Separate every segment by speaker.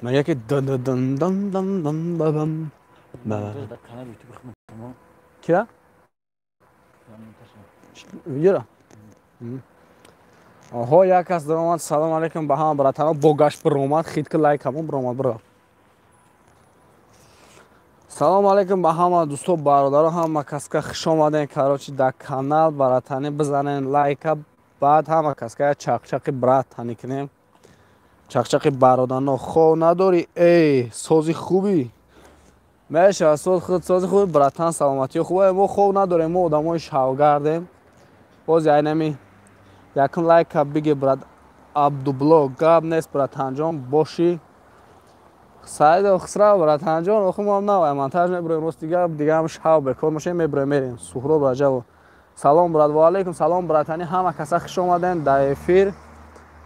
Speaker 1: Мега ки дан дан дан дан бабам. Кира? Видеора? Оҳо, як кас даромад. Салом алейкум ба ҳама братано. Бо гашт биромад, хитки лайк ҳамон биромад бро. Салом алейкум ба ҳама дӯсто, бародаро, ҳама каска хуш омаден. Короче, дар канал братани бизанен лайка, баъд ҳама каска чақчақи братани кунем. Чақчақи бародарно. Хов надорӣ? Эй, сози хубӣ? Мешавад соз худ сози хуби братан, саломатӣ хуб. Мо хов надорем, мо одамои шавгардем. Боз айнами якум лайка биги брат Абдублог. Гап нест братанҷон, бошӣ. Саидо Хусрав братанҷон, охи мо ҳам навай монтаж мебироем, рост дигар дигарам шав бекор мошем, мебироем мерем. Суҳроб Раҷабов. Салом брат, ва алейкум салом братани, ҳама каса хуш омаден дар эфир.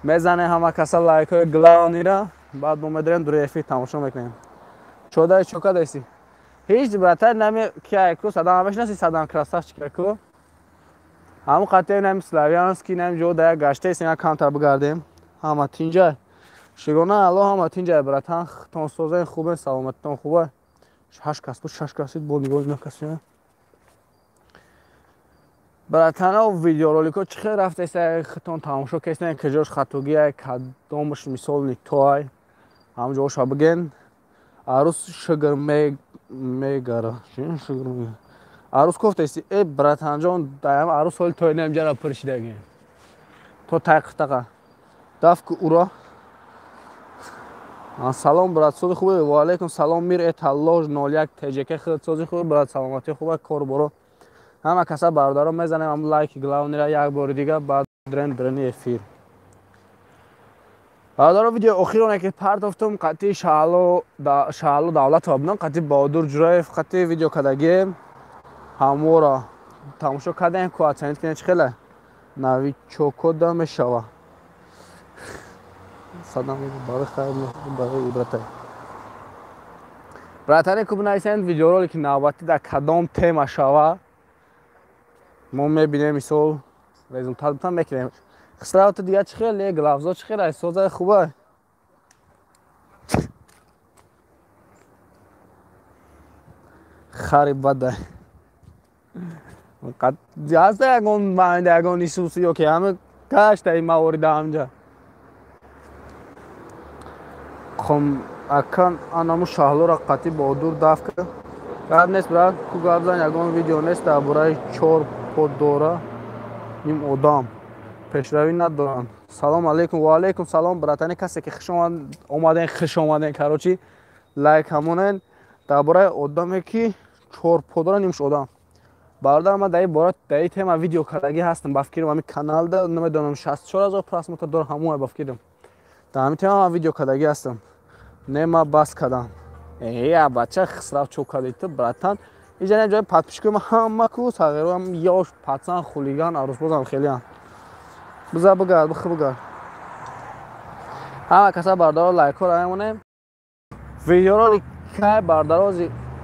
Speaker 1: Мезанем ҳама каса лайкҳои главнира, баъд мо медорем дури эфир тамошо мекунем. Чодай чока дайси? Ҳеҷ братан нами кияйку, Садам мешнаси, Садам красавчик ку. Ҳамон қатъи нами Славянский, нами ҷо дая гаштаи сина камтар бигардем. Ҳама тинҷай. Шигона алло ҳама тинҷай братан, хитон созен хубен, саломатитон хуба. 8 кас буд, 6 касид бо нигоҳ накасина. Братано, видеоролико чӣ хел рафтеса, хитон тамошо кесен, киҷош хатогиай, кадомаш мисол нитоай. Ҳам ҷоша биген. Арус шигр мегара. Шигр мегара. Арус кофтаисти, э братанҷон, даям арус ҳоли тоинам ҷара пур шидаги. То тайқитақа. Дафку ура. Салом брат, сози хубе? Ва алейкум салом мир эталлож 01 ТЖК худ сози хубе брат, саломатӣ хубе, кор боро. Ҳама каса бародаро мезанем ҳам лайк главнира як бори дига, баъд дрен дрени эфир. Бародаро, видео охироне ки партофтум қатъи Шаҳло Давлатова будам, қатъи Баҳодур Ҷураев қатъи видео кардагием. Ҳамора тамошо кардем, ку оценит кунед чӣ хеле навичокода мешава. Садам барои хайр, барои ибратай. Братане, ку бинависед видеоролики навбатӣ дар кадом тема шава. Мо мебинем мисол результат бутан мекунем. Хусрав ту дига чӣ хел? Главзо чӣ хел? Соза хуба? Хари бада. Ҳаста ягон банда, ягон Исус ё ки ҳама гашта ин маворида ҳамҷа. Хом акан анаму Шаҳлора қатъи Баҳодур даф кард. Гап нест брат, ку гап зан, ягон видео нест дар бораи чор поддора ним одам. Пешравӣ надоранд. Салом алейкум, ва алейкум салом братани, касе ки хуш омаден, хуш омаден, короче, лайк ҳамонен дар бораи одаме ки чор подора нимш одам. Бародар, ман дар ин бора дар ин тема видео кардагӣ ҳастам, ба фикрим ҳамин каналда намедонам 64 000 просмотр дорам, ҳамон ба фикрим. Дар ҳамин тема ман видео кардагӣ ҳастам. Не, ман бас кардам. Э, бача Хусрав чо кардӣ ту братан? Инҷа не ҷои подписчикои ман ҳама ку сағироам ёш, пацан, хулиган, арӯсбозам хелиам. Биза бигард, бихи бигард. Ҳама каса бародаро лайкҳоро мемонем. Видеоролик кай бародаро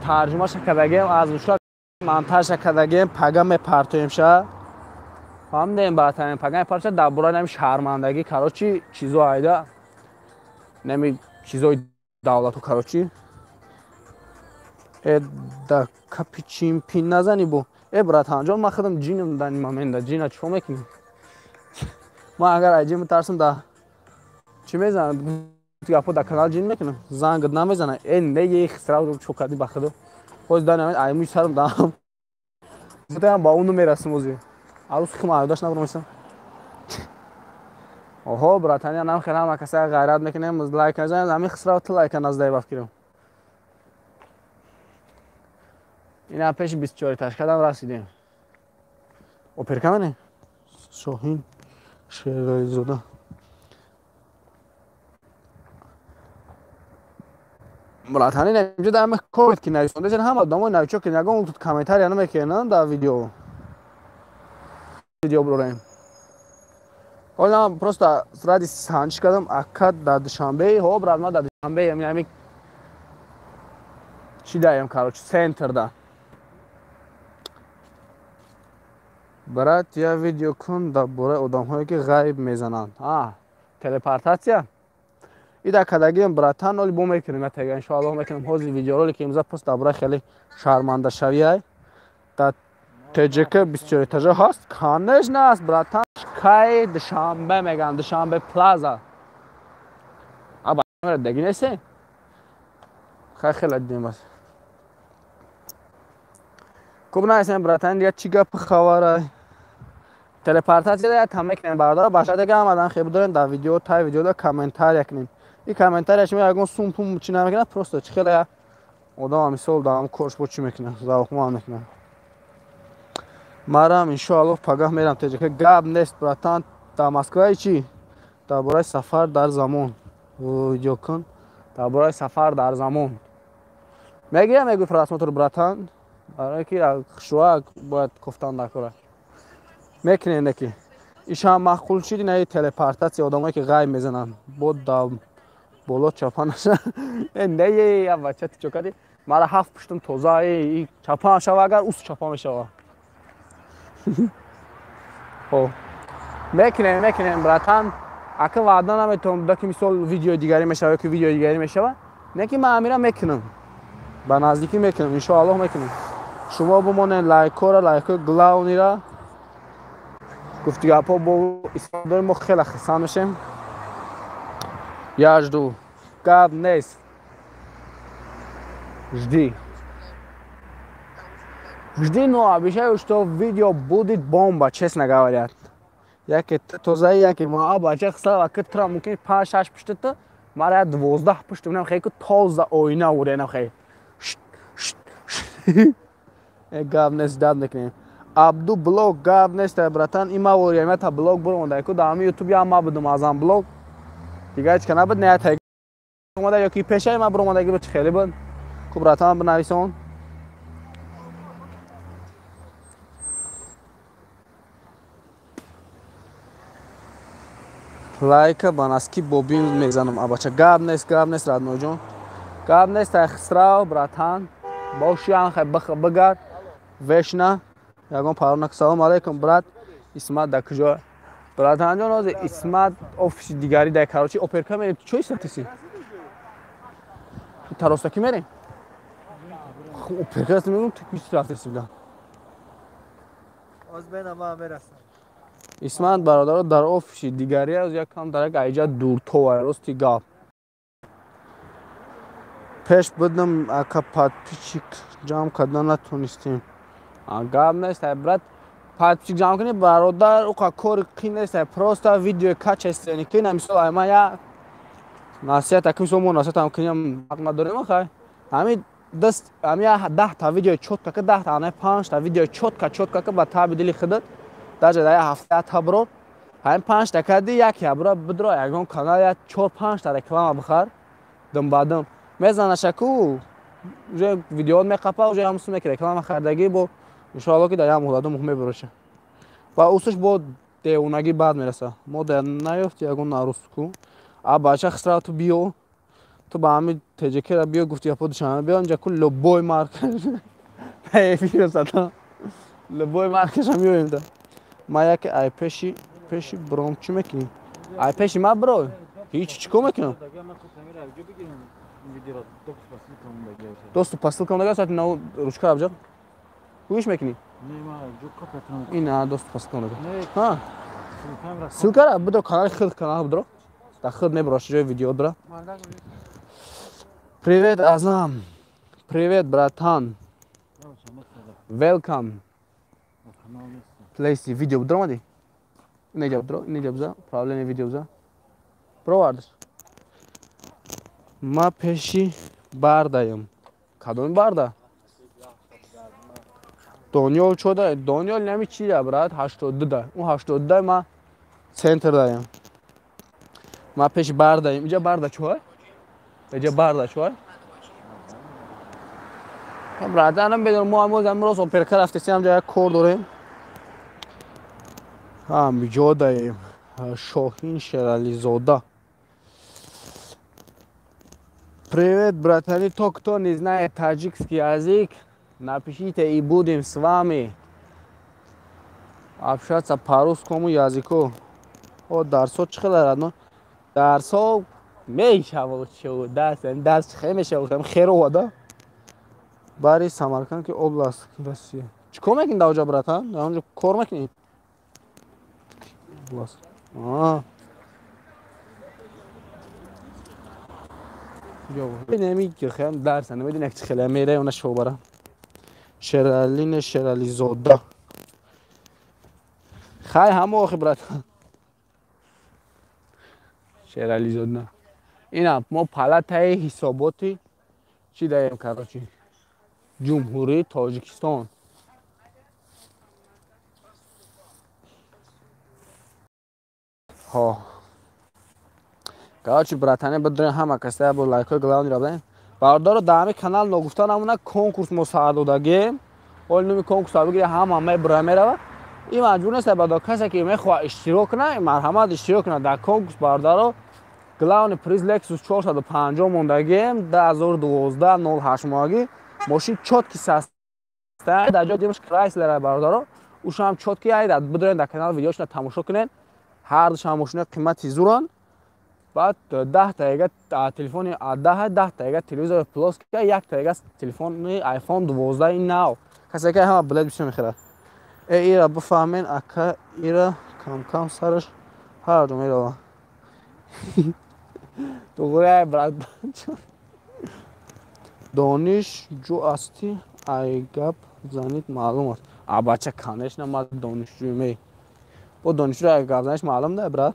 Speaker 1: тарҷумаша кардагием, аз мушла монтажа кардагием, пага мепартоем ша. Фаҳмидем братан, пага мепартоем дар бораи нами шармандагӣ, короче, чизо айда. Нами чизои давлату, короче. Э, да капи чимпин назани бо. Э, братанҷон, ман худам ҷинам дар ин момента, ҷина чико мекунӣ? Ман агар аз ҷин битарсам, да чӣ мезанам? Гапо дар канал ҷин мекунам, зангат намезанам. Э, не, е Хусрав чо кардӣ ба худо? Ҳози дар намед аймӯи сарам даам. Зутаям ба он мерасим ози. Арӯс худам айдаш набаромисам. Оҳо, братани, нам хел ҳама каса ғайрат мекунем, лайк мезанем, ҳамин Хусрав ту лайка наздаи ба фикрим. Ина пеши 24 ташкадам расидем. Оперка мене? Шоҳин Шерализода. Братани инҷо дар ҳама кор ки нависонда ҳама одамои навичо ки ягон тут комментария намекунанд дар видео. Видео бурем. Ҳола просто ради санҷ кардам, ака дар Душанбе, ҳо брат, ман дар Душанбе ҳамин чӣ даем, короче, центр да. Брат, я видео кун дар бораи одамҳое ки ғайб мезананд. А, телепортатсия? Ида кадагием, братан, оли бо мекунем, ятага иншоаллоҳ мекунем. Ҳозир видеоролики имза просто дар бораи хеле шармандашавиай. Дар ТЖК 24 этажа ҳаст? Конечно аст, братан. Кай Душанбе меган, Душанбе плаза. Аба даги несе? Хай хеле дидем бас. Куб наесем, братан, дига чӣ гапи хабарай? Телепортатсия я там мекунем, бародар, баша дига омадан хеб дорем дар видео, тай видеода комментария кунем. И комментария шумо ягон сум пум чӣ намекунад, просто чӣ хеле одам мисол дар корш бо чӣ мекунад, завқманд мекунад. Марам иншоаллоҳ пагаҳ мерам ТЖК. Гап нест, братан, дар Москваи чӣ? Дар бораи сафар дар замон. Видео кун. Дар бораи сафар дар замон. Мегирам, мегӯй просмотр, братан. Барое ки хушруак бояд кофтан дар кора. Мекунем неки. Ишам маъқул шид ина телепортатсия одамое ки ғайб мезананд. Бо да боло чапа наша. Э не, я бача ту чо кардӣ? Мара ҳафт пуштум тоза, э чапа шава агар ус чапа мешава. Хоб. Мекунем, мекунем, братан. Ака ваъда наметавонам буда ки мисол видеои дигарӣ мешава ё ки видеои дигарӣ мешава. Не ки ман амира мекунам. Ба наздикӣ мекунам, иншоаллоҳ мекунам. Шумо бимонед лайкҳоро, лайкҳои главныйра. Гуфти гапҳо бо истифода дорем, мо хеле хурсанд мешем. Я жду. Гап нест. Жди. Жди, но обещаю, что видео будет бомба, честно говоря. Яке тозаи, яке ма бача хислава ки тра мумкин 5-6 пуштата, мара 12 пушт унам хей ку тоза оина уренам хей. Э гап нест, дад мекунем. Абду блог гап нест, братан, има вория та блог буронда ку да ами ютуб я ма будум азам блог. Дигар ҳеч ка набуд, не та омада ё ки пешаи ма буромадаги буд, хеле буд. Ку братан бинависон. Лайка ба наски бобин мезанам, абача. Гап нест, гап нест, Радноҷон. Гап нест, ай Хисрав, братан. Боши анхай бигард. Вешна. Ягон паро нак. Салом алейкум, брат. Исмат да куҷо? Братанҷон, ҳозир Исмат офиси дигари дай, короче, оперка мерем. Чо истатиси? Таростаки мерем? Оперка мегум, ту куҷо рафтеси буда?
Speaker 2: Оз бена ма мерасам.
Speaker 1: Исмат бародаро дар офиси дигари аз якам дар як айҷа дуртова, рости гап. Пеш будам, ака подписчик ҷамъ кардан натонистем. Гап нест, ай брат, подписчик ҷамъ кунӣ, бародар, уқа кори қин нест, ай просто видеои качественный кунӣ, мисол ай ман я насиҳат, ака мисол мо насиҳат ҳам кунем, ҳақ надорем, хай. Ҳамин даст, ҳамин я 10 та видеои чётко ка, 10 та, ана 5 та видеои чётко, чётко ка ба таби дили худат, даже дар як ҳафта та бирор, ҳамин 5 та кардӣ, яке бира бидро ягон канал я чор панҷта реклама бихар, дум ба дум мезанаша ку уже видео меқапа, уже ҳам суме ки реклама хардагӣ бо иншоалло ки дар як муҳлат 2 моҳ мебуроша. Ва усуш бо девонагӣ баъд мераса. Мо дар наёфти ягон нарус ку. А бача Хисрав, ту биё, ту ба ҳамин ТЖКра биё, гуфти япо Душанбе биё, инҷа ку любой марка бирасад, любой маркаша меоем да. Ма яке ай пеши пеши бром чӣ мекунӣ? Ай пеши ма бро? Ҳеч чӣ кор мекунам? Доступ по ссылкам дага, соати нав ручка абҷа. Гӯш мекунӣ? Ин доступ по ссылкам дага. Ҳа. Ссылкара бидро канали худ, канал бидро. Дар худ меброш ҷои видео дора. Привет, Азам. Привет, братан. Welcome. Place видео бидро омадӣ? Инеҷа бидро, инеҷа биза, проблеми видео биза. Бировардаш. Ма пеши бардаям. Кадоми барда? Дониёл чо да? Дониёл нами чи да, брат? 82 да. Он 82 ма центр даям. Ма пеши бардаем. Иҷа барда чо? Иҷа барда чо? Братанам бедор мо амоз амроз оперка рафтесем ҷа як кор дорем. Ҳам ҷодаем. Шоҳин Шерализода. Привет, братани, то кто не знает таджикский язык, напишите и будем с вами общаться по русскому языку. О, дарсо чӣ хела радно? Дарсо мешавад чӣ дарс, дарс чӣ мешавад? Херова да? Бари Самарканд ки област Россия. Чӣ кор мекунӣ дар оҷа, братан? Дар онҷо кор мекунӣ? Област. Аа. Неми дарс, намедонӣ як чӣ хела мерае она шобара. Шералин Шерализода. Хай ҳамо охи братан. Шерализода. Ина мо палатаи ҳисоботи чӣ даем, короче? Ҷумҳурии Тоҷикистон. Ҳо. Короче, братане, бидурем ҳама каса бо лайкҳои главный ра. Бародаро, дар ҳамин канал ногуфта намона конкурс мо сар додагем. Ҳоли номи конкурсро бигиред, ҳама мебура мерава. Ин маҷбур нест, бародар, касе ки мехоҳад иштирок кунад, марҳамат иштирок кунад дар конкурс, бародаро. Главный приз Lexus 450 мондагем, 2012 08 моҳагӣ. Мошин чётки саста, дар ҷои димаш Chrysler бародаро. Ушам чётки ай, бидурем дар канал видеошона тамошо кунед. Ҳар душам мошино қимати зуран. Баъд 10 таега телефони 10, 10 таега телевизори плоский, як таега телефони iPhone 12 нав. Касе ки ҳама билет бисёр мехарад. Ира бифаҳмен, ака ира кам-кам сараш ҳар ҷо мерава. Туғри брат. Донишҷӯ ҳастӣ, ай гап занит маълум аст. А бача, конечно, ман донишҷӯ. Бо донишҷӯ ай гап заниш маълум да, брат?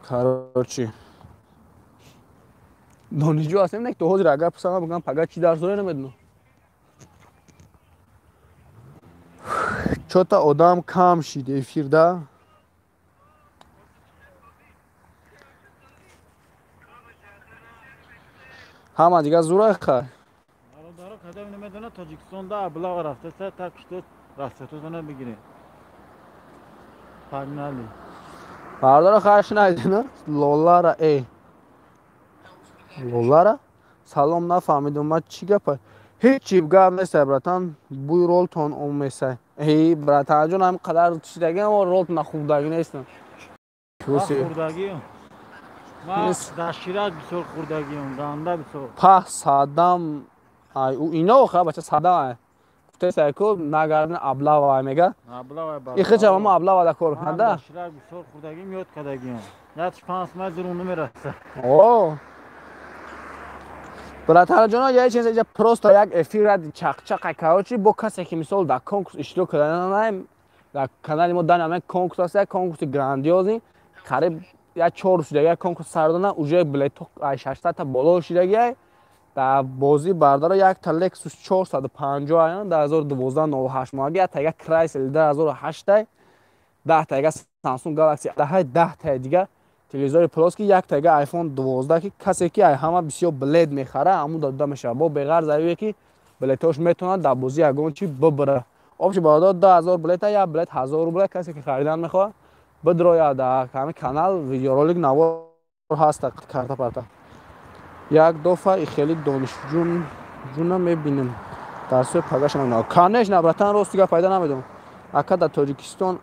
Speaker 1: Короче, донишҷӯ ҳастем, не то ҳозир агар пурсам бигӯям пага чӣ дарс дорем, намедонам. Чота одам кам шид эфирда. Ҳама дигар зурай хай.
Speaker 2: Бародаро, кадом намедонад Тоҷикистонда аблава рафтаста, так что расчётотона бигиред. Погнали.
Speaker 1: Бародаро, хайш найдина. Лолара э. Лолара? Салом, нафаҳмидум, ман чӣ гапа? Ҳеҷ гап нест, братан. Буй ролтон омесай. Эй, братанҷон, ҳам қадар чидаги, аммо ролтона хурдагӣ нестам.
Speaker 2: Хурдагӣ. Ман дар Шираз бисёр хурдагиам, ганда бисёр.
Speaker 1: Пах садам ай, у ино ха бача садам ай. Гуфтесай ку нагардин аблава ай мега.
Speaker 2: Аблава
Speaker 1: бар. Ихича ма аблава да кор кунада.
Speaker 2: Дар Шираз бисёр хурдагиам, ёд кардагиам. Ятш 5 метр зур намераса.
Speaker 1: О. Братараҷоно, я чиз иҷа просто як эфир рад чақчақа, короче, бо касе ки мисол дар конкурс иштирок кардан, дар канали мо дан ҳамин конкурс аст, як конкурси грандиозный, қариб як 4 шудаги як конкурс сар додана, уже билетҳо ай 600 та боло шудаги. Дар бозӣ бардора якта Lexus 450 аян 2012 08 моҳаги, якта як Chrysler 2008, 10 та як Samsung Galaxy 10, 10 та дига телевизори плоский, якта як iPhone 12, ки касе ки ай ҳама бисёр билет мехара, ҳамун дода мешавад. Бо беғарз аюе ки билетҳош метавонад дар бозӣ ягон чи бибара. Обши бародар, 2000 билета, як билет 1000 рубля, касе ки харидан мехоҳад бидрояд дар ҳамин канал, видеоролик навор ҳаст, карта парта. Як дофа и хеле донишҷуна мебинем. Дарсҳои пагаша намедонам. Конечно, братан, рости гап пайда намедонам. Ака, дар Тоҷикистон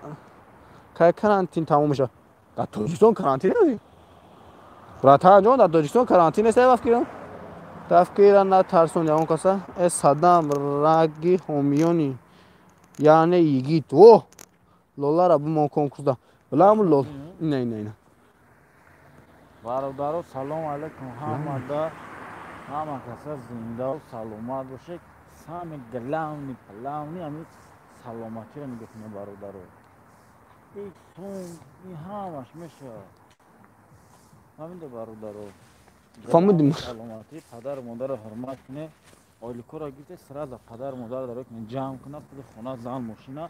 Speaker 1: кай карантин тамом мешавад? Дар Тоҷикистон карантин нест? Братан ҷон, дар Тоҷикистон карантин нест, ай фикрам. Тафкира натарсон ягон каса. Э садам раги ҳомиёни, яъне йигит. О! Лолара бумон конкурсда. Билам лол. Ина ина ина.
Speaker 2: Бародаро, салом алейкум ҳамада. Ҳама каса зинда ва саломат бошед. Самый главный, главный ҳамин саломатиро нигоҳ кунед, бародаро. Ин сум, ин ҳамаш мешавад. Фаҳмида, бародаро?
Speaker 1: Фаҳмидим.
Speaker 2: Саломатӣ, падару модарро ҳурмат кунед. Ойликоро гирифте, сразу падару модарро даро кунед, ҷамъ кунад, пули хона, зан, мошина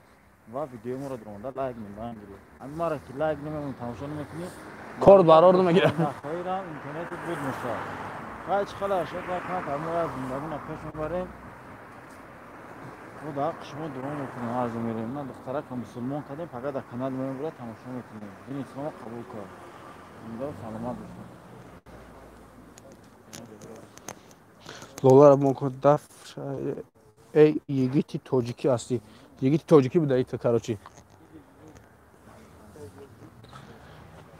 Speaker 2: ва видеои моро даромада лайк мебаранд гиред. Ҳамин маро ки лайк намемонед, тамошо намекунед,
Speaker 1: Корт барор мегирад.
Speaker 2: Нахоирам интернет буд мешавад. Хай чӣ хела шуд, камтар мо аз зиндагона пеш мебарем. Худо ҳаққи шумо дуо мекунем, арзу мерем. На духтарака мусулмон кардем, фақат дар канали мо мебурад, тамошо мекунем. Дини исломо қабул кар. Зинда саломат бошед.
Speaker 1: Лолара мо даф эй йигити тоҷикӣ ҳастӣ. Йигити тоҷикӣ буда ита короче.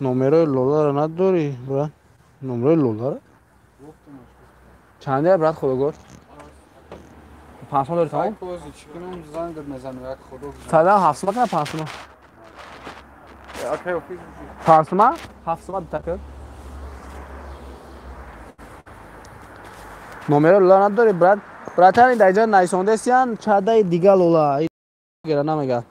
Speaker 1: Номерои лолара надорӣ, брат? Номерои лолара? Чанде, брат, худогор? 500 дорӣ тамом? Садам 700 кана 500. 500? 700 такр. Номерои лола надорӣ, брат? Братани дар ҷа найсондесиян чадаи дига лола. Гера намега.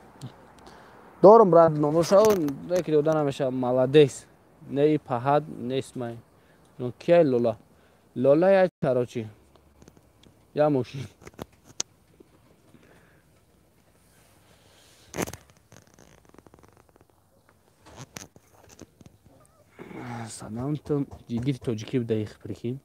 Speaker 1: Дорум, брат, номершав, яке дода намеша. Молодец. Не пахад, не исмай. Ну кияй лола? Лола я короче. Я мошин. Садам ту йигити тоҷикӣ буда их прикинь.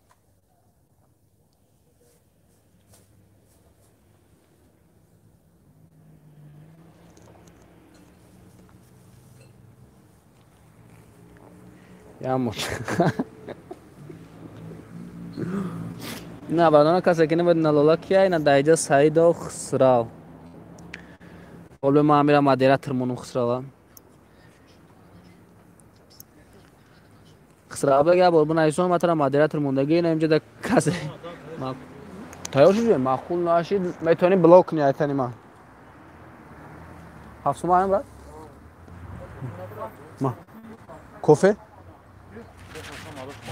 Speaker 1: На бародарон касе ки намедона лола кия, ина дар инҷа Саидов Хусрав. Ҳоло ман мерам модератор монум Хусрава. Хусрав бега бор бинависон, ман тара модератор мондагӣ, ина инҷа да касе тайёр шуд, маъқул нашид, метавонӣ блок кунӣ айтани ман. 7 сум ам брат? Ма. Кофе?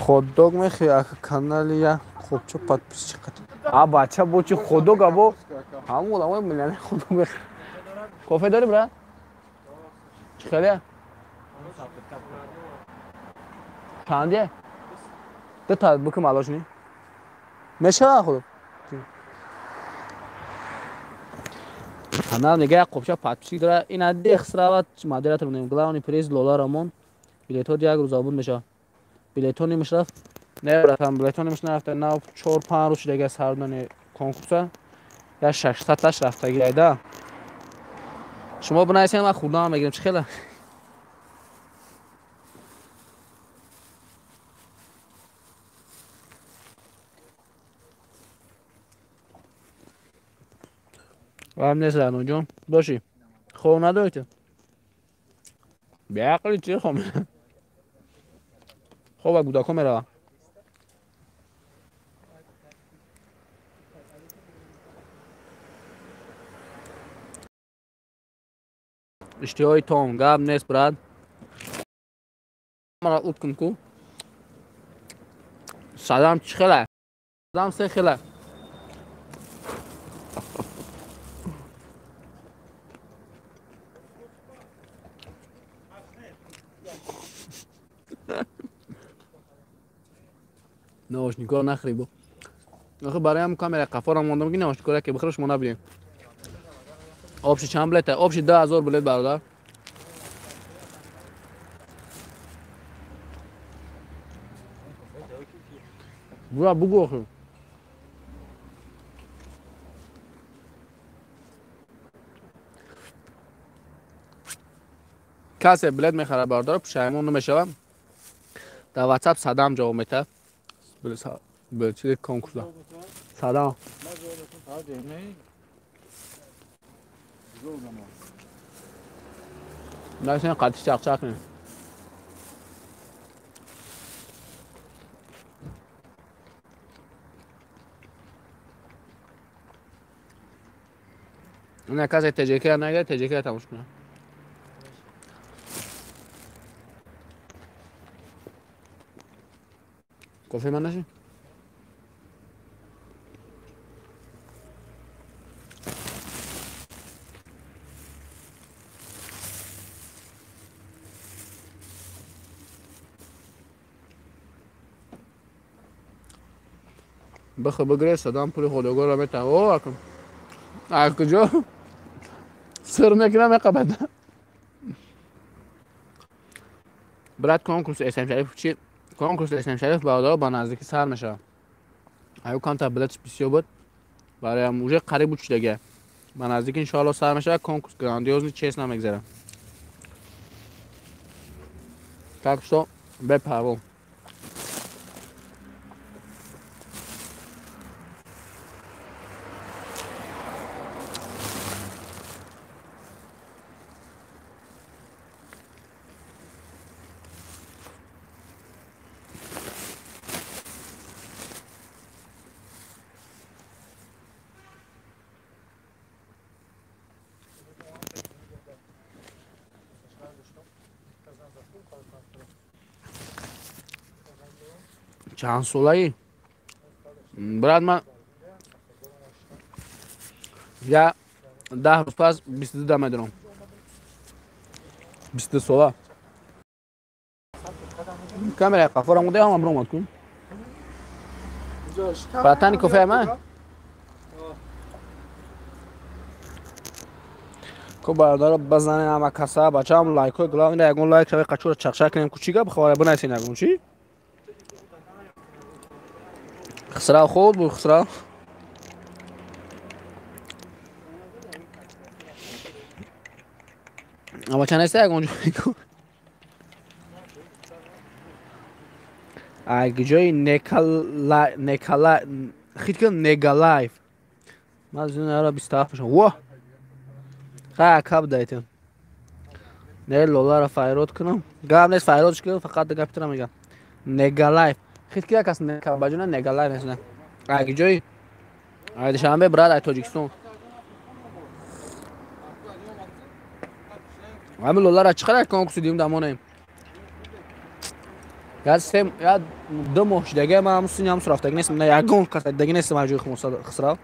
Speaker 1: Хот-дог мехоҳӣ, ака канали я хобчо подписчик. А бача бо чи хот-дог або? Ҳамон одамои миллионер хот-дог мехӯрад. Кофе дорӣ, брат? Чӣ хеле? Чанде? Дута букм алошни. Мешава худо? Канал мега як қобча подписчик дора. Ина дехсрава модератор монем. Главный приз Лола Рамон. Билетҳо як рӯз обуд мешавад. Билетҳо нимаш рафт? Не, братан, билетҳо нимаш нарафта. На 4-5 рӯз шудага сардони конкурса. Я 600-таш рафтаги айда. Шумо бинависед, ман хурдам мегирам. Чӣ хела? Вам нест, Раноҷон. Бошӣ. Хоб надорӣ ту? Беақли чӣ хоб? Хоб кӯдакҳо меравад. Иштиҳои том, гап нест, брат. Мара ут кун ку. Садам чӣ хела? Садам се хела. Наушникҳо нахӯри бо. Охи барои ҳам камера қафоро мондам ки наушникҳоро ки бихӯраш мо набинем. Обши чанд билет? Обши 2000 билет бародар. Бура бугу охи. Касе билет мехарад бародар, пушаймон намешавад. Дар WhatsApp Садам ҷавоб метаҳад. Чизи конкурса. Садам. Насен қатӣ чақчақ кунем. Ина касе ТЖК нагирад, ТЖК тамошо кунад. Кофе ман наши? Бихӯр бигиред, Садам пули худогорро метаҳад. О, акун. Аз куҷо? Сир мекунам меқабад. Брат, конкурс СМ Шариф чи? Конкурс СМ Шариф бародаро ба наздикӣ сар мешавад. Аю камтар билетш бисёр буд. Бароям уже қариб буд шудага. Ба наздикӣ иншоалло сар мешавад, конкурс грандиозный, честно мегзарад. Так что бепарво. Чанд солаи? Брат, ман я 10 рӯз пас 22 медонам. 22 сола. Камера қафора монда ҳама бромад кун. Братани кофе ман? Ко бародаро базанем ҳама каса, бачаам лайкҳои главный ягон лайк шаве қачура чақчақ кунем кучига биховара бинависен ягон чи? Хисрав худ буд, Хисрав. Ама чанд неста ягон ҷой? Ай ҷои Некала Некала хит кун Негалайф. Ман зинара 27 бошам. Во! Ха каб дайтем. Не лолара файрод кунам. Гап нест файродш кунам, фақат гапи тура мегам. Негалайф. Хит ки кас Некабаҷуна Негалайф несна. Ай ҷои Ай Душанбе брат, ай Тоҷикистон. Ҳамин лолара чӣ қадар конкурси дидем дамонем. Я се я 2 моҳ шудага ман ҳамун сини ҳамун рафтаги нестам, на ягон кас даги нестам ҳар ҷои Хисрав.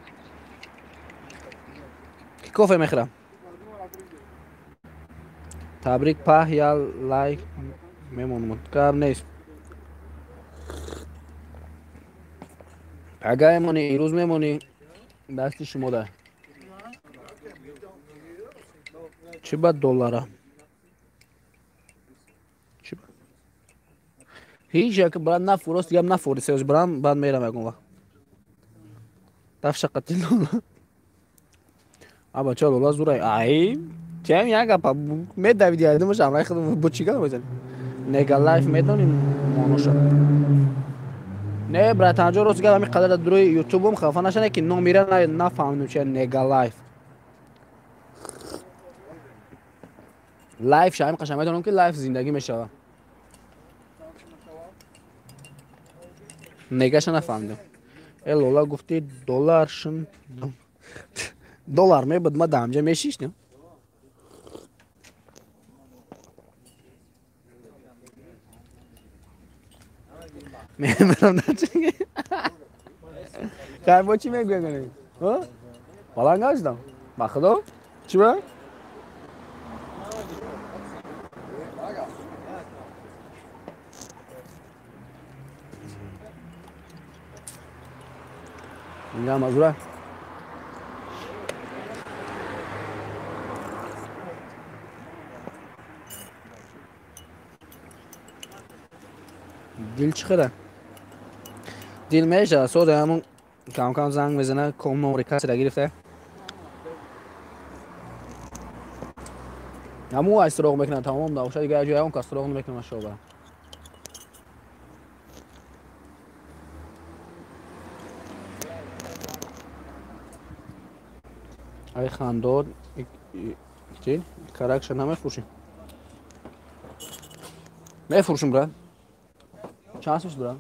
Speaker 1: Ки кофе мехӯрам. Табрик паҳ я лайк мемонам. Гап нест. Пага мемонӣ, ирӯз мемонӣ, дасти шумо да. Чӣ ба доллара? Чӣ ба? Ҳеҷ як брат нафурост, дигам нафури сеоз брам, баъд мерам ягон вақт. Дафша қати лола. А бача лола зурай. Ай, чем як гапа медавиди айдумаш амрай худ бо чӣ гап мезанӣ? Нега лайф медонӣ моноша. Не, братанҷо, рост гап ҳамин қадар дуруи ютубум хафа нашане ки номира нафаҳмидем чи Нега лайф. Лайф шаҳим қашан медонам ки лайф зиндагӣ мешавад. Негаша нафаҳмидем. Э лола гуфти доллар шин доллар мебуд, ма дар ҳамҷа мешиштем. Мемирам дар чи? Хай бо чӣ мегӯям? Баланд гаштам. Ба худо? Чӣ ба? Инга мазура. Дил чӣ хела? Дил мешава, сода ҳамун кам-кам занг мезана, ком номри касера гирифта. Ҳамун ай суроғ мекунад, тамом да, ошад дигар ҷоя он кас суроғ намекунад шоба. Ай хандод, чи? Каракша намефурӯшем. Мефурӯшем, брат. Чанд сум брат?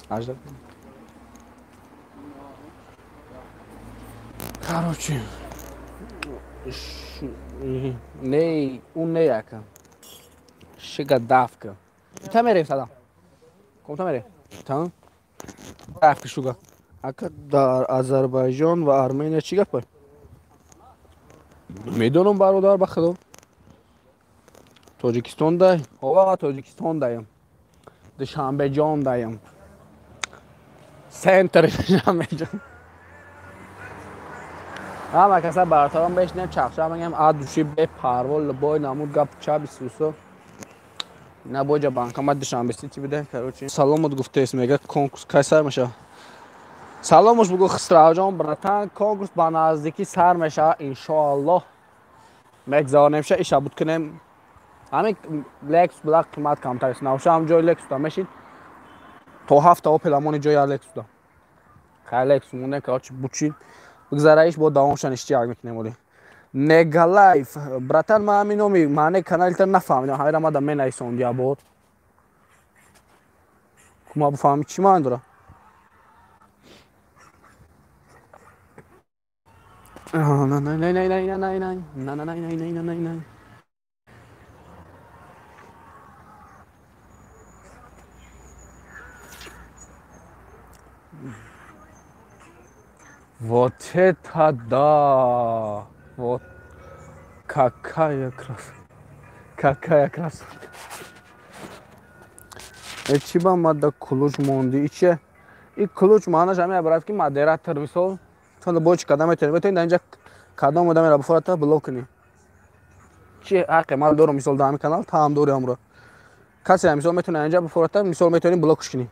Speaker 1: 18. Короче, не, он не яка. Шига давка. Та мерем садам. Ком та мерем? Та? Давка шуга. Ака дар Азербайҷон ва Армения чӣ гап? Медонам бародар, ба худо. Тоҷикистон дай. Ова Тоҷикистон даем. Душанбеҷон даем. Центри Душанбеҷон. Ҳама каса бародарон бешинем чақчақ мегем, а души бепарво либой намуд гап чаби сусо. На боҷа банкомат Душанбе Сити биде, короче. Саломот гуфтест, мега конкурс кай сар мешава? Саломош бугу Хисравҷон, братан, конкурс ба наздикӣ сар мешава, иншоаллоҳ. Мегзаронем ша, иша буд кунем. Ҳамин Lexus била қимат камтар аст. Навша ҳам ҷои Lexus да мешид. То ҳафта Opel амони ҷои Lexus да. Хай Lexus монем, короче, бучид. Бигзараиш бо давомша ништияк мекунем оли. Негалайф, братан, ман ҳамин номи маънеи каналита нафаҳмидам. Ҳамира мада менависонди ябор. Ма бифаҳми чӣ маъно дора? Вот это да! Вот какая красота! Какая красота! Чӣ ба мада ключ монди? Иче? И ключ маънаш ҳамин брат, ки модератор мисол то бо чӣ кадам метавонӣ? Метавонӣ дар инҷа кадом одамеро бифората блок кунӣ. Чӣ ҳаққе ман дорам мисол дар ҳамин канал, таам дори ҳамро. Касе мисол метавонӣ инҷа бифората, мисол метавонӣ блокш кунӣ.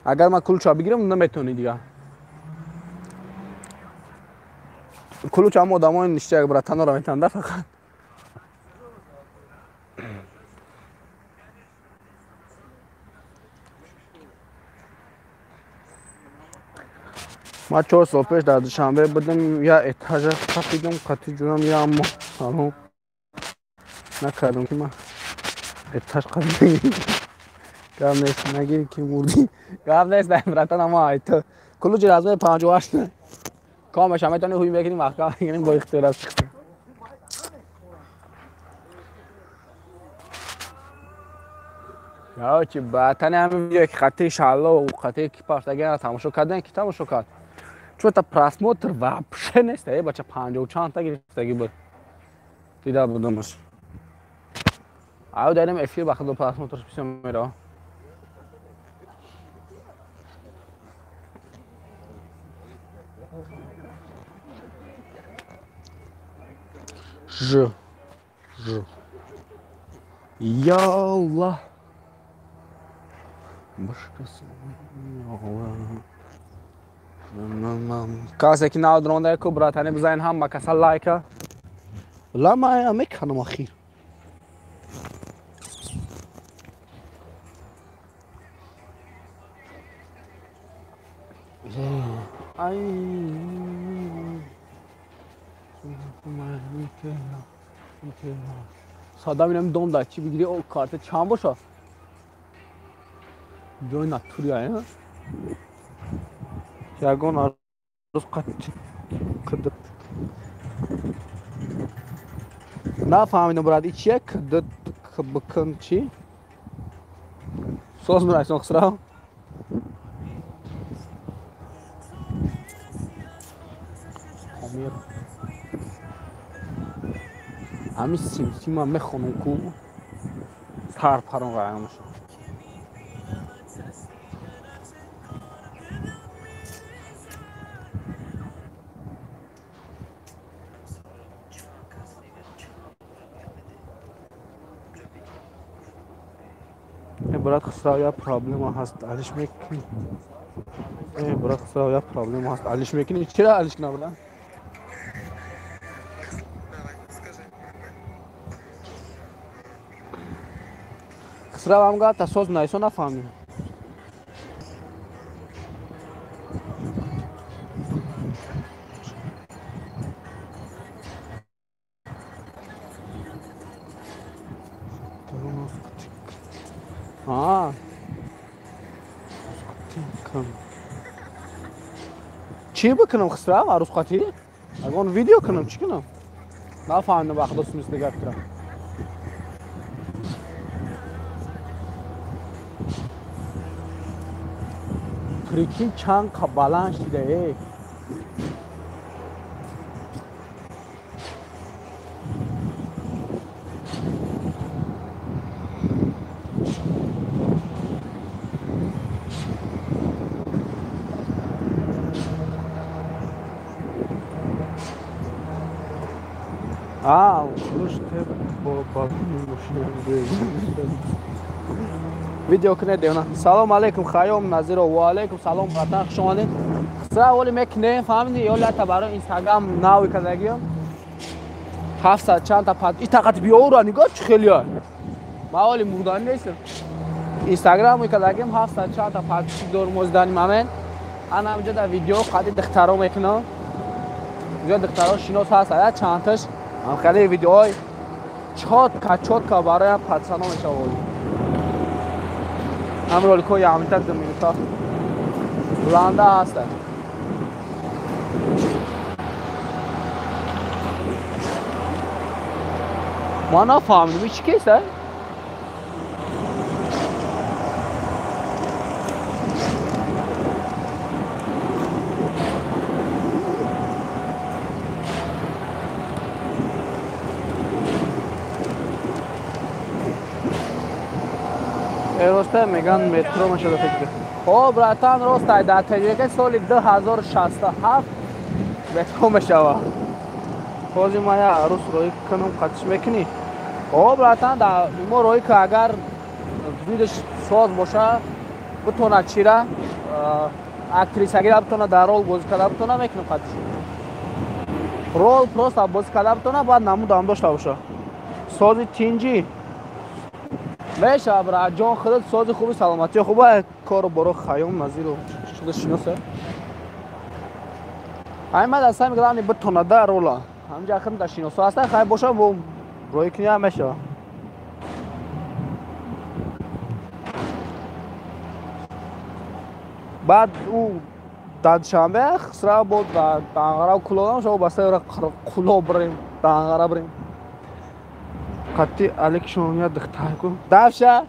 Speaker 1: Агар ман ключа бигирам, наметавонӣ дигар. Ключ ҳама одамои ништияк братанора метавонда фақат. Ман 4 сол пеш дар Душанбе будам, я этажа қапидам, қати ҷурам, я аммо салом накардам, ки ман этаж қапидам. Гап нест, нагир ки мурдӣ. Гап нест, братан, ама айто. Ключи размери 58 комаша метавонӣ ҳуй мекунӣ, маҳкам мекунӣ, бо ихтиёр аст. Короче, братани, ҳамин видео ки қати шалло қати ки пафтагиана тамошо кардем, ки тамошо кард. Чё-то просмотр вообще нест, бача 50 чанд та гирифтагӣ буд. Дида будамаш. Аю дарем эфир ба худо просмотрш бисёр мерава. Ж. Ж. Я Аллах. Касе ки нав дронда ку братани бизанед ҳама каса лайка. Ла ма меканам ахир. Ай сада минам дом да чӣ бигири, о карта чанд боша? Ҷои натури ай, ягон арӯз қад нафаҳмидам, брат, и чия кд бкн чӣ? Соз мирайсон Хисрав? Ҳамин симсима мехонам ку сар парон ғаямаша. Брат Хисрав, я проблема ҳаст, алиш мекунӣ? Брат Хисрав, я проблема ҳаст, алиш мекунӣ? Чира алиш кунам, брат? Хисрав ҳам гап тасоз найсо нафаҳмидам. Чӣ бикунам, Хисрав, арӯзқатӣ? Ягон видео кунам, чӣ кунам? Нафаҳмидам, ба худо смисли гап кунам. Прикинь, чанд қа баланд шида, эй. Видео кунед девна. Салом алейкум Хайём Назиров. Ва алейкум салом братан, хуш омадед. Хисра оли мекунем, фаҳмиди? Ё лата барои Инстаграм нави кардагиам. 700 чанд та пад. И тақат биёра нигоҳ чӣ хелия. Ма оли мурдани нестам. Инстаграм кардагиам 700 чанд та подписчик дорум ози дани момент. Ана ҳаминҷо дар видео қади духтаро мекунам. Инҷо духтаро шинос ҳаст, ая чандташ. Ҳам хеле видеои чотка чотка барои пацано мешавад. Ҳам роликҳои ямита 2 минута ланда ҳастанд. Ма нафаҳмидим чӣ кест? Росте меган метро мешада фикр. О, братан, ростай дар Тоҷикистон соли 2067 метро мешава. Ҳозир ман як арӯс роҳӣ кунам, қатиш мекунӣ? О, братан, дар мо роҳӣ ки агар видаш соз боша, битона чира, актрисагира битона дар рол бозӣ карда битона мекунам қатиш. Рол просто бозӣ карда битона, бояд намудам дошта боша. Сози тинҷӣ меша бра ҷон худат сози хуби саломатӣ хуба кору боро Хайём Назиров шуда шиноса. Ай ман дар сами главный битона да рола. Ҳамҷа ахир дар шиносо ҳастан, хай боша бо роҳӣ кунӣ ҳам мешава. Баъд ӯ дар Душанбе Хисрав бо дар Данғара кулонам шава баста куло бирем, Данғара бирем. Қатъи Аликшон я духтар ку. Давша.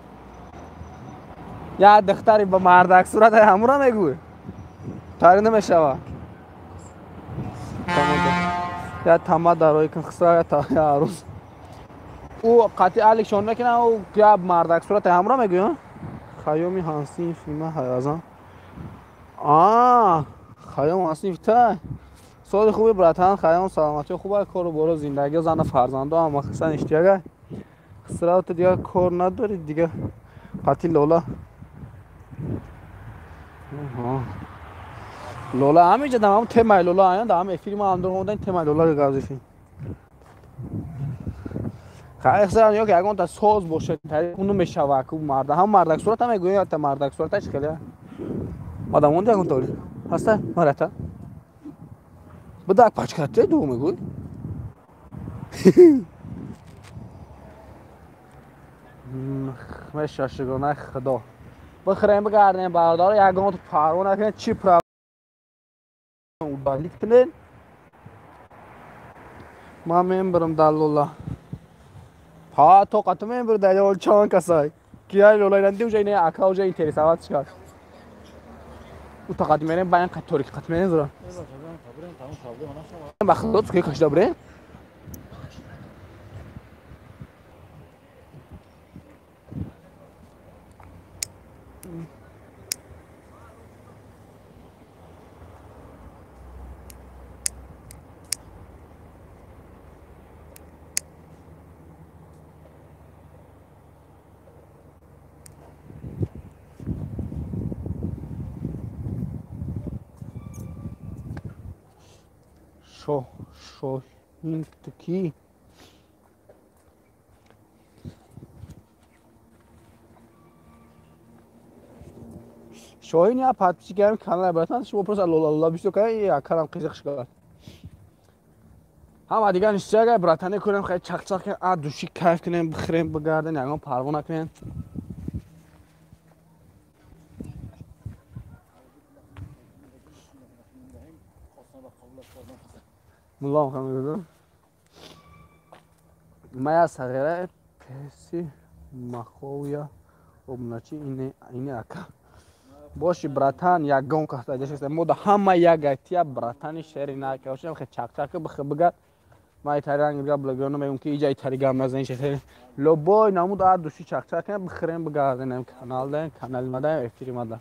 Speaker 1: Я духтари ба мардак сурат ҳамура мегӯй. Тари намешава. Я тама дарои кун Хисрав я арӯс. Ӯ қатъи Аликшон мекунам, ӯ я мардак сурат ҳамура мегӯй, Хайёми ҳансин филма ҳаязан. Хайём ҳансин та. Соли хуби братан, Хайём саломатӣ хуба, кору боро зиндагӣ, зану фарзандо ҳама хисан иштияга. Хисрав ту дигар кор надорӣ, дигар қатъи Лола. Лола ҳаминҷа дар ҳамон темаи Лола аян, дар ҳамин эфири ма ҳам омадан темаи Лола гап задем. Хай Хисрав ё ки ягон та соз бошад, тариқ мешава ку марда, ҳам мардак сурат ҳам мегӯяд, та мардак сураташ хеле. Одам онда ягон тори. Ҳаста марата. Бадак пачкате ду мегӯй. Мешашигона худо. Бихӯрем бигардем бародаро, ягон парво накунед, чӣ проблем удалить кунед. Ман мебарам дар Лола. Ҳа, тоқату мебарам дар Лола чанд касай. Кия Лола иранди уже не ака уже интересовать шуд. У тоқат мерем баян қат торик қат мерем зура. Ба худо цукӣ кашида бирем. Шоҳин ту кӣ? Шоҳин я подписчик ҳам канал братан, шумо просто лола лола бисё кай акарам қизиқ шуд. Ҳама дигар ништяга братане кунем, хай чақ-чақ кунем, а души кайф кунем, бихӯрем, бигардем, ягон парво накунем. Мулло ҳам мегӯяд. Ма я сағира песи маховия обуначи ине ака. Боши братан, ягон кас айдашеста. Мо да ҳама як гайтия братани шери нака. Ошам хе чақ-чақ бих бигар. Ма итари ранг гап блогерно мегӯм ки иҷа итари гап назанӣ шери. Лобой намуд а души чақ-чақ кунем, бихӯрем, бигардем канал даем, канали мадаем, эфири мада.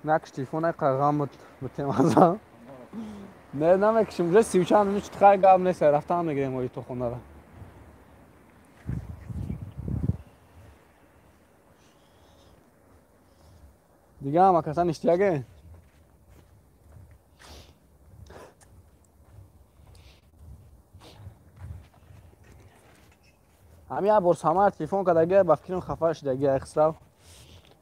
Speaker 1: Накш телефона қағам бутем аза. Не намекишим, уже 30 чанд минут хай гап нест, рафтан мегирем ои то хонара. Дига ҳама каса ништяге? Ҳами як бор Самар телефон кардаги, ба фикрам хафа шудаги Хисрав.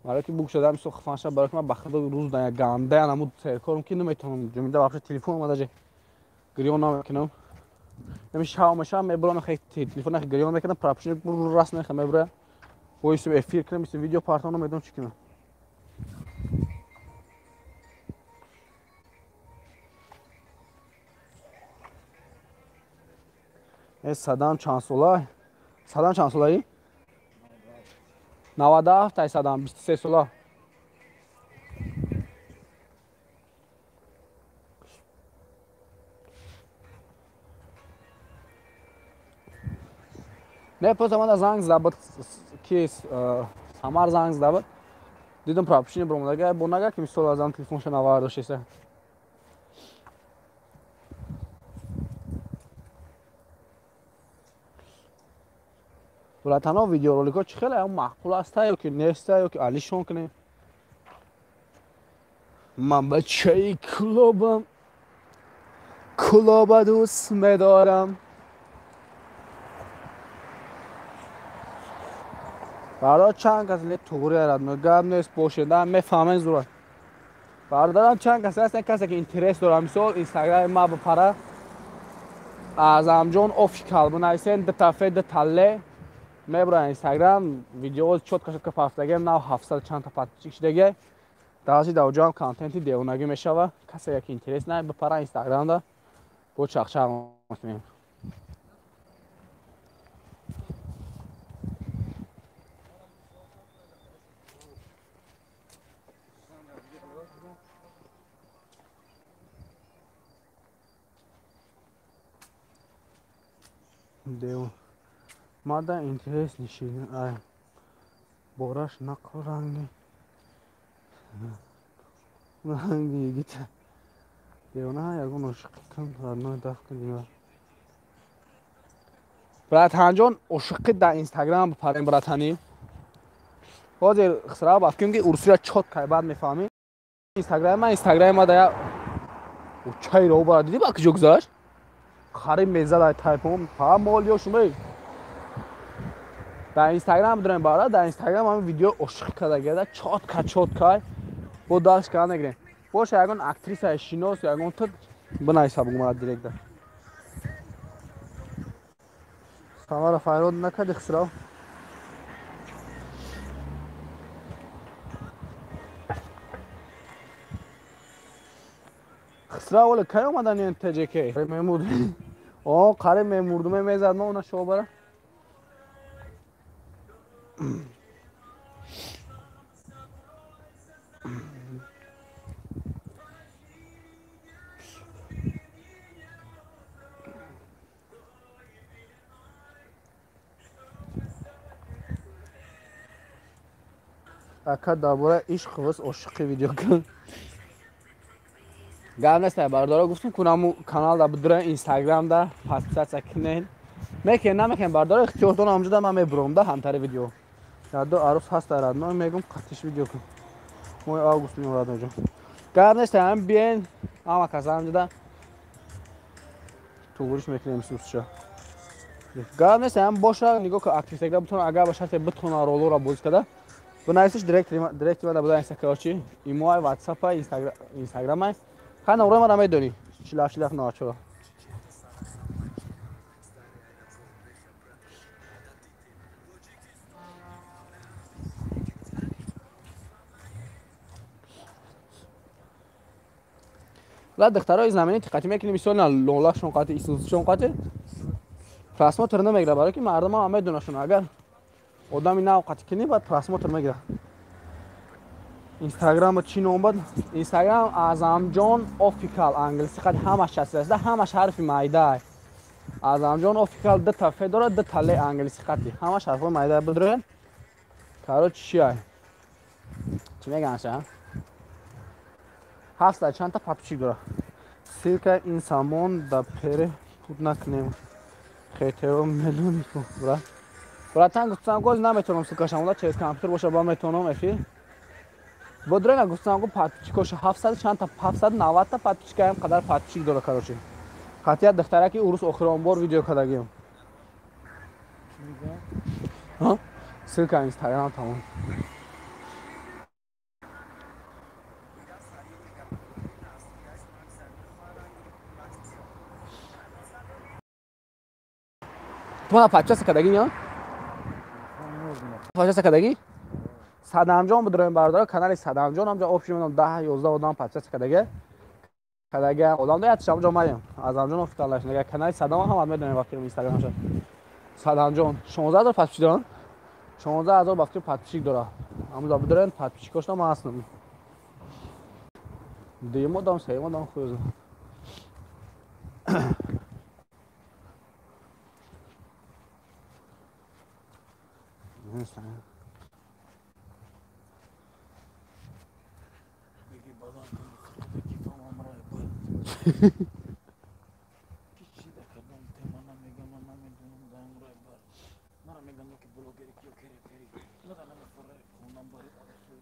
Speaker 1: Барои ки буг шудам, со хафа шуда, барои ки ман ба худо рӯз да як гандая намуд серкорам ки наметавонам ҷумида вообще телефон омада же гирён намекунам. Ами шав мешавам, мебурам, хе телефон хе гирён мекунам, пропущен раст меха мебура. Боисим эфир кунам, мисли видео партонам, медонам чӣ кунам. Э Садам чанд сола? Садам чанд солаӣ? 97 ай Садам, 23 сола. Не, просто мана занг зада буд, ки Самар занг зада буд. Дидам пропущение бромадага, бо нага ки мисол азам телефонша навардошеса. Братано, видеороликҳо чӣ хеле маъқул аста ё ки неста, ё ки алишон кунем? Ман бачаи клубам, клуба дӯст медорам. Бародар, чанд кас ле туғри арад, гап нест, бошеда мефаҳмем зурат. Бародарам, чанд кас ҳастен, касе ки интерес дорад, мисол инстаграми ма бипара, Аъзамҷон офикал бинависен, ду та ф, ду та л, мебурад инстаграм, видео чётко чётко пафтаге, нав 700 чандта подписчик шудаге. Даҳаши давҷоам контенти девонагӣ мешава. Касе ки интерес на бипара инстаграмда, бо чақчақ мекунем. Дев мада интерес нишин, ай бораш нақл ранги ранги йигита девона ягон ошиқи кун, родной, даф кун. Братанҷон, ошиқи дар инстаграм бипарем, братани. Ҳозир Хисрав ба фикрам ки урусиро чётко кай баъд мефаҳмӣ. Инстаграми ма, инстаграми ма да я чайро бара дидӣ, ба куҷо гузашт? Хариб мезад ай тайпон, ҳа молиё шумо дар инстаграм бидорем, бара дар инстаграм ҳамин видео ошиқӣ кардагида, чётко чётко бо дашт карда мегирем. Боша, ягон актрисаи шинос, ягон ту бинависа, бугу мара директда. Самара файрод накарди, Хисрав? Хисрав, оле кай омадани ТЖК? Мемурд. О, қариб мемурдуме мезад ма она шобара. Ака, дар бораи ишқ ваз ошиқи видео кун. Гап нест, бардора, гуфтум кунаму каналда бидура, инстаграмда подписаться кунен. Мекен, намекен, бардора, ихтиёртон ҳамҷода ман мебурам да ҳамтари видео. Ядо арус ҳаста, родной, мегум қатиш видео кун. Моҳи август меом, родной ҷон. Гап нест, ҳам биен, ҳама каса ҳамҷода туғуриш мекунем сусша. Гап нест, ҳам боша, нигоҳ ку, актрисага бутон, агар ба шарте битона ролора бозӣ карда, бинависиш директи мада буда инста, короче, имоай, ватсапай, инстаграмай. Ха номрои мара медонӣ. 47 47 94. Ла духтарои заминӣ диққатӣ мекунӣ, мисол на лолашон қати, исусшон қати просмотр намегирад, барои ки мардум ҳама медонашон, агар одами нав қати кунӣ, баъд просмотр мегирад. Инстаграма чӣ ном буд? Инстаграм Аъзамҷон офикал, англиси қати ҳамаш часпидаста, ҳамаш ҳарфи майда. Аъзамҷон офикал, ду та ф дорад, ду та л, англиси қати. Ҳамаш ҳарфҳои майда бидуред. Короче, чи ай? Чӣ мегӯянд ша? 700 чандта подписчик дорад. Ссылка ин самон да пере пут накунем. Хейтеро медони ку, брат. Братан, гуфтам гоз наметонам ссылкаша монда, через компютер боша ба метонам эфир. Бодрена гуфтам го подписчикоша 700 чандта 790 та подписчикаям қадар подписчик дора, короче. Хатия духтараки урус охирон бор видео кардагиам. Ҳа? Ссылка Инстаграм тамом. Ту мана подписка кардагӣ ё? Подписка кардагӣ? Садамҷон будроем бародаро, канали Садамҷон ҳамҷо общий медонам 10 11 одам подписка кардагӣ. Кардагӣ одам да ятиш ҳамҷо маем. Азамҷон офталаш нега канали Садам ҳам медонем вақти Инстаграмша. Садамҷон 16000 подписчик доран. 16000 ба фикр подписчик дора. Ҳамҷо будроем подписчикошна ман ҳастам. Дуюм одам, сеюм одам худ.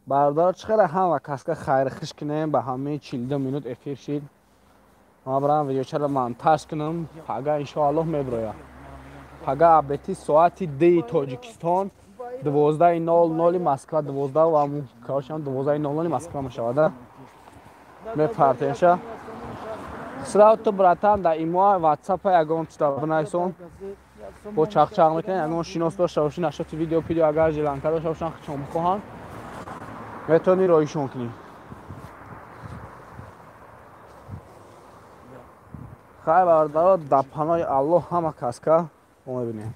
Speaker 1: Бародаро, чӣ хеле ҳама каска хайрхиш кунем, ба ҳамаи 42 минут эфир шид. Ман барам видеочаро монтаж кунам, пага иншоаллоҳ меброя. Пага абети соати 2 Тоҷикистон, 12:00 Москва, 12 ва короче 12:00 Москва мешавад. Мепартемша. Сразу ту братан да имо WhatsApp ягон чита бинависон. Бо чақчақ мекунем, ягон шинос дошта бошӣ, нашоти видео пидео агар жиланка дошта бошанд, хичон бихоҳанд, метавонӣ роҳишон кунӣ. Хайр бародаро, дар паноҳи Аллоҳ ҳама каска мо мебинем.